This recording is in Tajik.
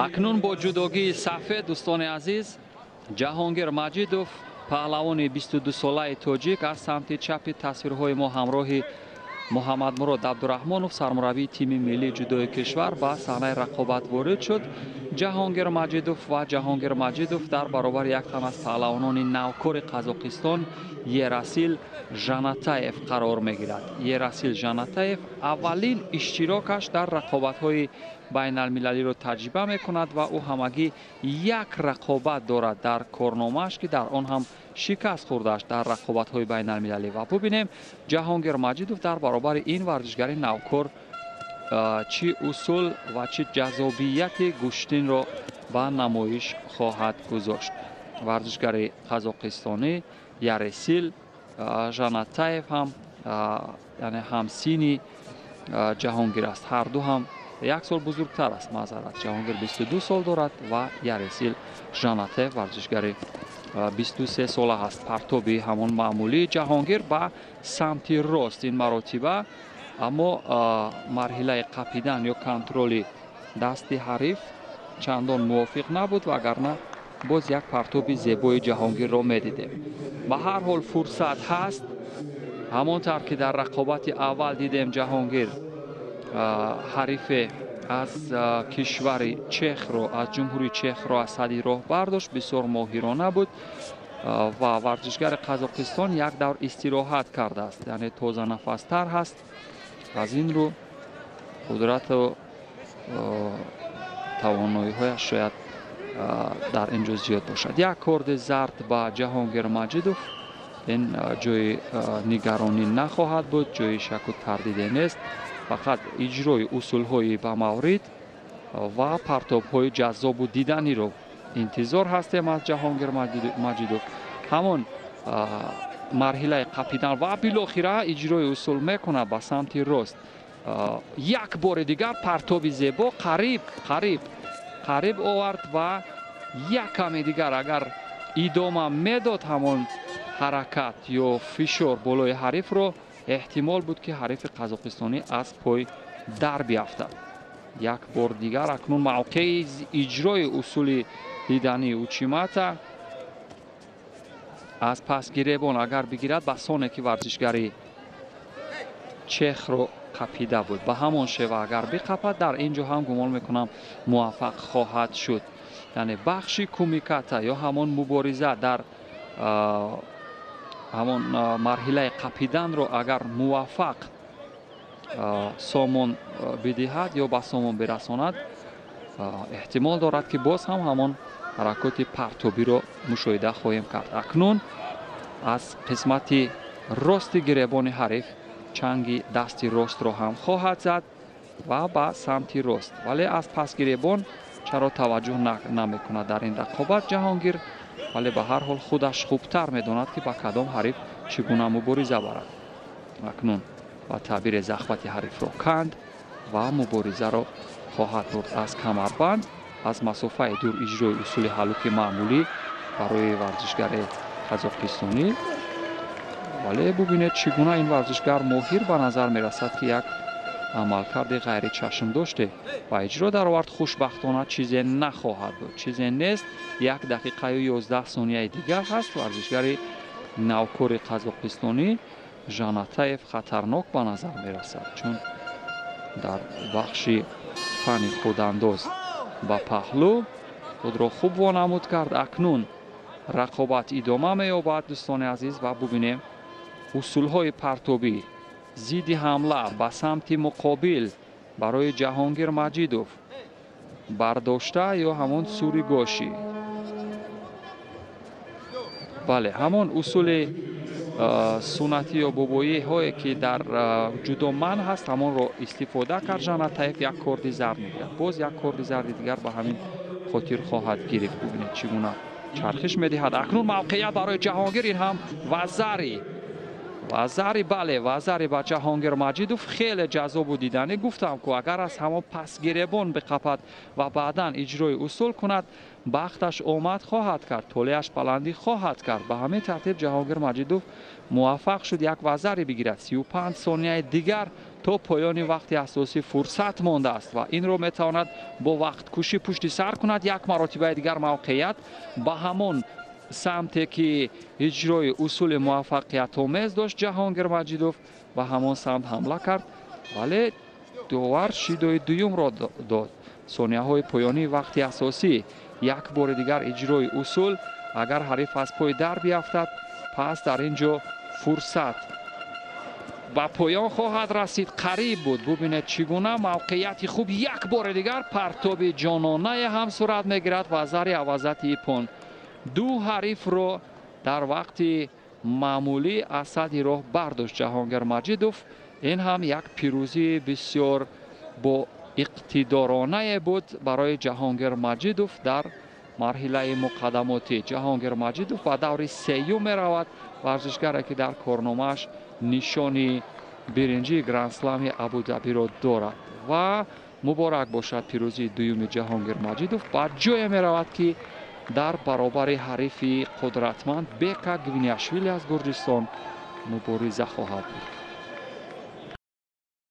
Акнун бо ҷудогии сафед, дӯстони азиз, Ҷаҳонгир Маҷидов, паҳлавони 22-солаи тоҷик, аз самти чапи тасвирҳои мо ҳамроҳи Муҳаммадмурод Абдураҳмонов, сармураббии тими миллии ҷудои кишвар, ба саҳнаи рақобат ворид шуд. Ҷаҳонгир Маҷидов ва Ҷаҳонгир Маҷидов дар баробари як тан аз паҳлавонони навкори Қазоқистон Ерасил Жанатаев қарор мегирад. Ерасил Жанатаев аввалин иштирокаш дар рақобатҳои байналмилалиро таҷриба мекунад ва ӯ ҳамагӣ як рақобат дорад дар корномааш, ки дар он ҳам шикаст хӯрдааст дар рақобатҳои байналмилалӣ. Ва бубинем, Ҷаҳонгир Маҷидов дар баробари ин варзишгари навкор чӣ усул ва чӣ ҷаззобияти гӯштинро ба намоиш хоҳад гузошт. Варзишгари қазоқистонӣ Яресил Жанатаев ҳам, яъне ҳамсини Ҷаҳонгир аст, ҳарду ҳам як сол бузургтар аст. Маъзарат, Ҷаҳонгир 22 сол дорад ва Яресил Жанатаев варзишгари 23 сола ҳаст. Партоби ҳамон маъмулии Ҷаҳонгир ба самти рост ин маротиба, аммо марҳилаи қапидан ё контроли дасти ҳариф чандон мувофиқ набуд, вагарна боз як партоби зебои Ҷаҳонгирро медидем. Ба ҳар ҳол фурсат ҳаст. Ҳамон тавр ки дар рақобати аввал дидем, Ҷаҳонгир ҳарифе аз кишвари Чехро, аз ҷумҳурии Чехро аз сади роҳ бардошт, бисёр моҳирона буд ва варзишгари Қазоқистон як давр истироҳат кардааст, яъне тозанафастар ҳаст. Аз ин рӯ қудрату тавоноиҳояш шояд дар ин ҷо зиёд бошад. Як корди зард ба Ҷаҳонгир Маҷидов, ин ҷои нигаронӣ нахоҳад буд, ҷои шаку тардиде нест. Фақат иҷрои усулҳои ба маврид ва партобҳои ҷаззобу диданиро интизор ҳастем аз Ҷаҳонгир Маҷидов. Ҳамон марҳилаи қапидан ва билохира иҷрои усул мекунад ба самти рост. Як бори дигар партоби зебо, қариб қариб қариб овард ва як каме дигар агар идома медод ҳамон ҳаракат ё фишор болои ҳарифро, эҳтимол буд, ки ҳарифи қазоқистонӣ аз пой дар биафтад. Як бор дигар акнун мавқеи иҷрои усули дидании учимата аз пас гиребон агар бигирад, ба соне ки варзишгари чехро қапида буд, ба ҳамон шева агар биқапад, дар ин ҷо ҳам гумон мекунам муваффақ хоҳад шуд. Яъне бахши кумиката ё ҳамон мубориза дар ҳамон марҳилаи қапиданро агар муваффақ сомон бидиҳад ё ба сомон бирасонад, эҳтимол дорад, ки боз ҳам ҳамон ҳаракоти партобиро мушоҳида хоҳем кард. Акнун аз қисмати рости гиребони ҳариф чанги дасти ростро ҳам хоҳад зад ва ба самти рост, вале аз пас гиребон чаро таваҷҷӯҳ намекунад дар ин рақобат Ҷаҳонгир? Вале ба ҳар ҳол худаш хубтар медонад, ки ба кадом ҳариф чӣ гуна мубориза барад. Акнун ба таъбире захвати ҳарифро канд ва муборизаро хоҳад бурд аз камарбанд. Аз масофаи дур иҷрои усули ҳалуки маъмулӣ барои варзишгари қазоқистонӣ, вале бубинед, чӣ гуна ин варзишгар моҳир ба назар мерасад, ки як амалкарди ғайричашмдоште ба иҷро даровард. Хушбахтона чизе нахоҳад буд, чизе нест. 1 дақиқаю 11 сонияи дигар ҳаст. Варзишгари навкори қазоқистонӣ Жанатаев хатарнок ба назар мерасад, чун дар бахши фани худандоз ба паҳлӯ худро хуб вонамуд кард. Акнун рақобат идома меёбад, дӯстони азиз, ва бубинем усулҳои партобӣ, зидди ҳамла ба самти муқобил барои Ҷаҳонгир Маҷидов, бардошта ё ҳамон суригошӣ. Бале, ҳамон усули суннатӣ ё бобоиҳое, ки дар ҷудо манъ ҳаст, ҳамонро истифода кард Жанатаев. Як корди зард мегирад, боз як корди зарди дигар ба ҳамин хотир хоҳад гирифт. Бубинед, чӣ гуна чархиш медиҳад. Акнун мавқеият барои Ҷаҳонгир, ин ҳам вазари. Вазари, бале, вазари ба Ҷаҳонгир Маҷидов хеле ҷаззобу диданӣ. Гуфтам ку, агар аз ҳамон пасгиребон биқапад ва баъдан иҷрои усул кунад, бахташ омад хоҳад кард, толеаш баландӣ хоҳад кард. Ба ҳамин тартиб Ҷаҳонгир Маҷидов муваффақ шуд як вазаре бигирад. 35 сонияи дигар то поёни вақти асосӣ фурсат мондааст ва инро метавонад бо вақткушӣ пушти сар кунад. Як маротибаи дигар мавқеият ба ҳамон самте ки иҷрои усули муваффақиятомез дошт, Ҷаҳонгир Маҷидов ба ҳамон самт ҳамла кард, вале довар шидои дуюмро дод. Сонияҳои поёнии вақти асосӣ, як бори дигар иҷрои усул. Агар ҳариф аз пой дар биафтад, пас дар ин ҷо фурсат ба поён хоҳад расид. Қариб буд, бубинед, чӣ гуна мавқеияти хуб. Як бори дигар партоби ҷононае ҳам сурат мегирад. Вазари авазати ипон ду ҳарифро дар вақти маъмулӣ аз сади роҳ бардошт Ҷаҳонгир Маҷидов. Ин ҳам як пирӯзии бисёр бо иқтидоронае буд барои Ҷаҳонгир Маҷидов дар марҳилаи муқаддамотӣ. Ҷаҳонгир Маҷидов ба даври сеюм меравад, варзишгаре ки дар корномааш нишони биринҷии грандслами Абудабиро дорад. Ва муборак бошад пирӯзии дуюми Ҷаҳонгир Маҷидов. Ба ҷое меравад, ки дар баробари ҳарифи қудратманд Бека Гвиниашвили аз Гурҷистон мубориза хоҳад буд.